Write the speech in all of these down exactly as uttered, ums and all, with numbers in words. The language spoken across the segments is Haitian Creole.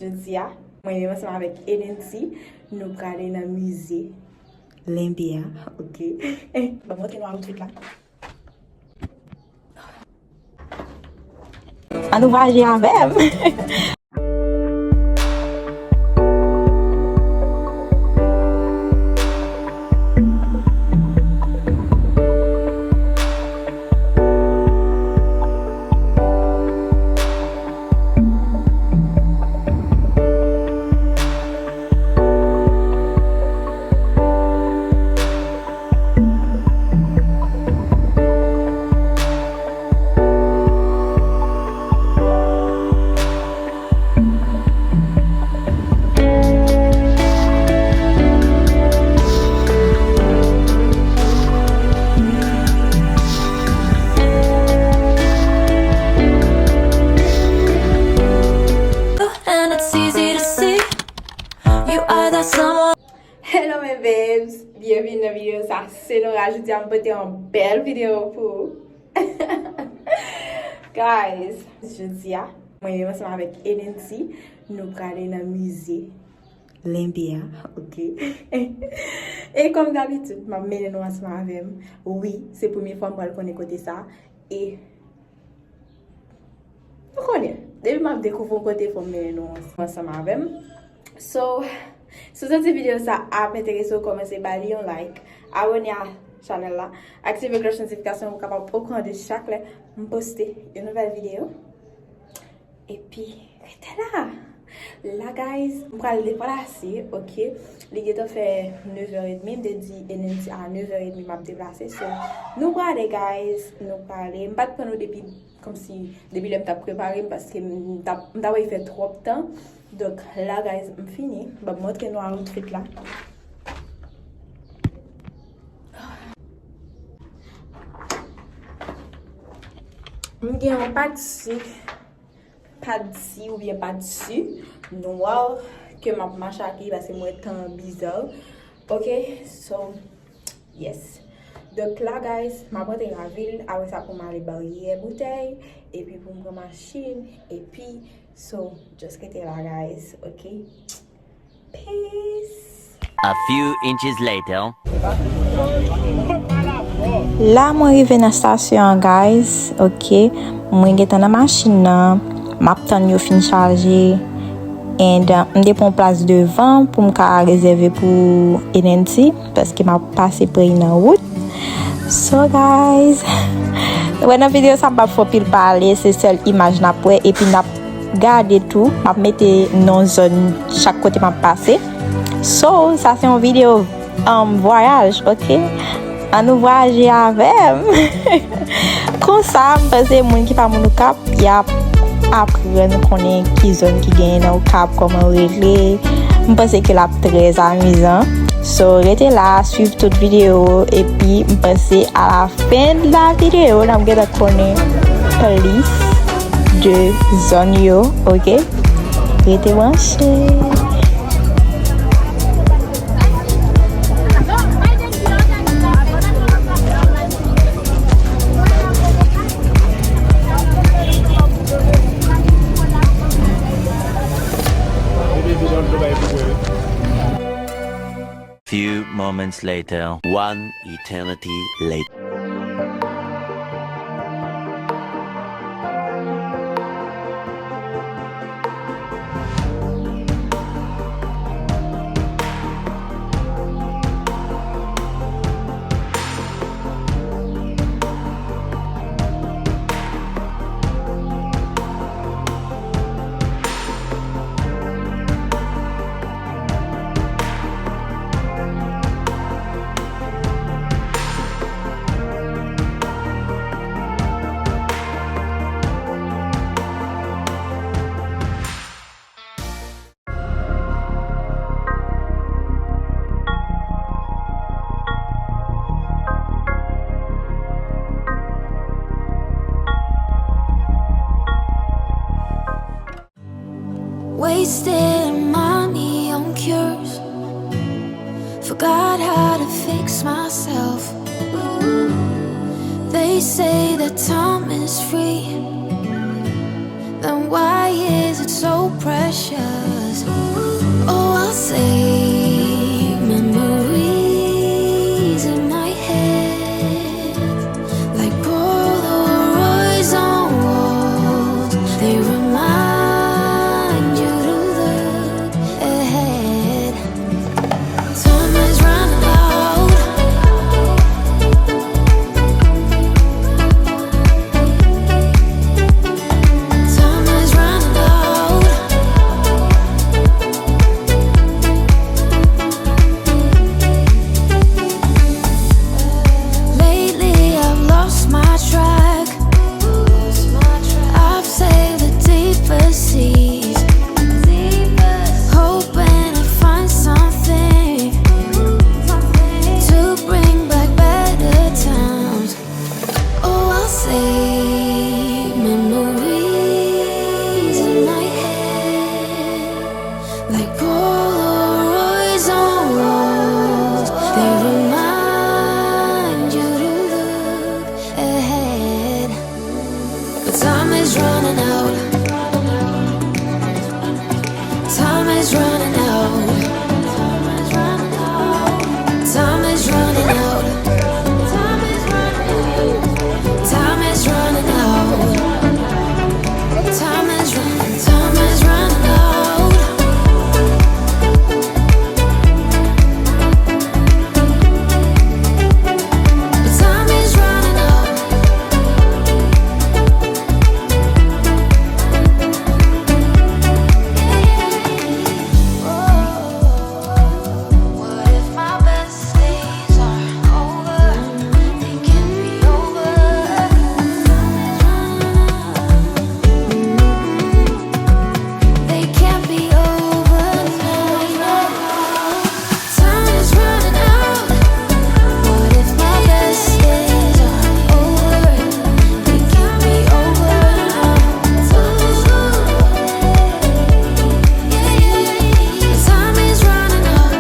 Jodi a, mwen menm ansanm avèk Enensi, nou prale nan mize Lenbe a, oke? Ban m montre nou outfit la. Ann nou vwayaje avè m. And it's easy to see you are that someone. Hello my babes, byenvini nan videyo sa, se Nora. Jodi a m pote yon bèl videyo pou ou. Guys, jodi a, mwen menm ansanm avèk Enensi, nou prale nan mize Lenbe a, oke? E kòm dabitid, m ap mennen nou ansanm avè m. Wi, se premye fwa m pral konnen kote sa. E nou konnen, depi m ap dekouvri yon kote, fò m mennen nou ans-, ansanm avè m. So, si w santi videyo sa ap enterese w, kòmanse ba li yon like, abòne a chanèl la, aktive klòch notifikasyon pou w kapab okouran de chak lè m poste yon nouvèl videyo. Epi, rete la! La, guys, m pral deplase, oke? Li gentan fè nevè edmi, m te di Enensi a nevè edmi m ap deplase, so, nou prale, guys, nou prale. M pa t pran nou depi, kòmsi, depi lè m t ap prepare m, paske m t ap, m ta wè l fè twòp tan. Donk, la, guys, m fini. Ban m montre nou outfit la. M gen yon pati, pati oubyen pati nwa ke m ap mache ak li paske m wè tan an biza. Oke, so, yes. Donk la, guys, m ap rantre lavil, apre sa pou m ale Baryè Boutèy, epi pou m pran machin, epi, so, just rete la, guys, oke? Peace. A few inches later. La, mwen rive nan stasyon an, guys. Oke. Mwen gentan nan machin nan. M ap tann yo fin chaje. And, uh, m te pran plas devan pou m ka rezève pou Enensi, paske m ap pase prèy nan wout. So, guys, nou wè nan videyo sa, m p ap fè anpil pale, se sèl imaj n ap wè, epi n ap gade tou, m ap mete non zòn chak kote m ap pase. So, sa se yon videyo, um, vwayaj, oke? Ann nou vwayaje avè m. Konsa, m panse moun ki pa moun Okap, y ap aprann konnen ki zòn ki genyen nan Okap, kòman rele. M panse ke l ap trè amizan. So, rete la, swiv tout videyo, epi m panse a la fen de la videyo, n ap gentan konnen plis de zòn yo, oke? Rete branche. Few moments later. One eternity later. Wasting money on cures. Forgot how to fix myself. They say that time is free. Then why is it So precious. Oh, I'll save memories in my head, like Polaroids on walls. They remind you to look ahead. Time is running out. Time is running out. Lately, I've lost my track. I've sailed the deepest seas, hoping to find something to bring back better times. Oh, I'll save memories in my head, like Polaroids on walls. They remind you to look ahead. But time is running out. Time is running out. Time is running out. Time is running out. Time is running, time is running out. Time is running out. What if my best days are over? They can't be over. They can't be over now. Time is running out. What if my best days are over? They can't be over now. Ooh, yeah, yeah. Time is running out.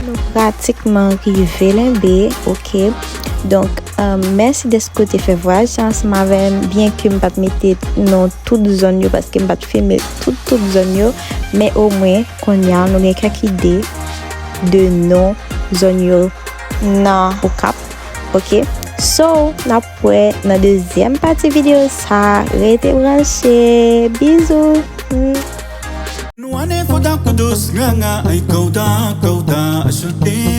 Nou pratikman rive Lenbe, oke. Donk, um, mèsi dèske w te fè vwayaj sa ansanm avè m, byenke m pa t mete non tout zòn yo, paske m pa t filme tout, tout zòn yo, men omwen, kounye a, nou gen kèk ide de non zòn yo nan Okap, oke? So, n ap wè nan dezyèm pati videyo sa, rete branche, bizou! Hmm. Nou ane fò tankou dous nganga, ay kouta, kouta, chante.